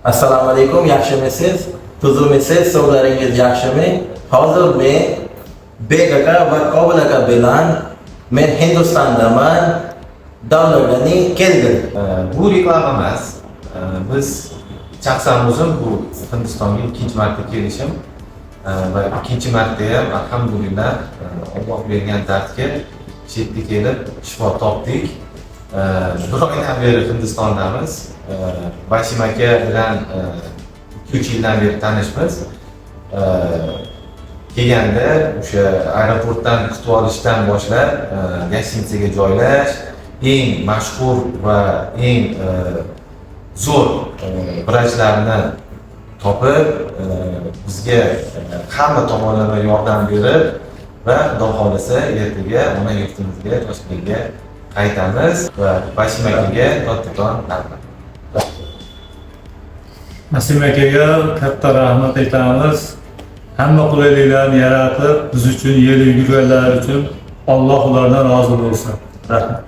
Assalomu alaykum, yaxshimisiz? Tuzukmisiz? Sog'ligingiz yaxshimi? Hozir men Bek aka va Qobil aka bilan men Hindistondaman. Davlatlarni keldim. Bu reklama emas. Biz shaxsan o'zim bu Hindistonga ikkinchi marta kelishim va ikkinchi marta ham, alhamdulillah, Alloh bergan dardga shu yerga kelib shifo topdik. Bir oydan beri Hindistondamiz. Vasim aka bilan 2-3 yildan beri tanishmiz. Kelganda o'sha aeroportdan kutib olishdan boshlab гостиница ga joylash, eng mashhur va eng zo'r vrachlarni topib, bizga hamma tomonlama yordam berib va xudo xohlasa, ertaga ona yurtimizga, Toshkentga qaytamiz va Vasim akaga kattakon rahmat. Nasim akaga katta rahmat aytamiz. Hamma qulayliklarni yaratib, biz uchun yelib yurganlari uchun Alloh ulardan rozi bo'lsin. Rahmat.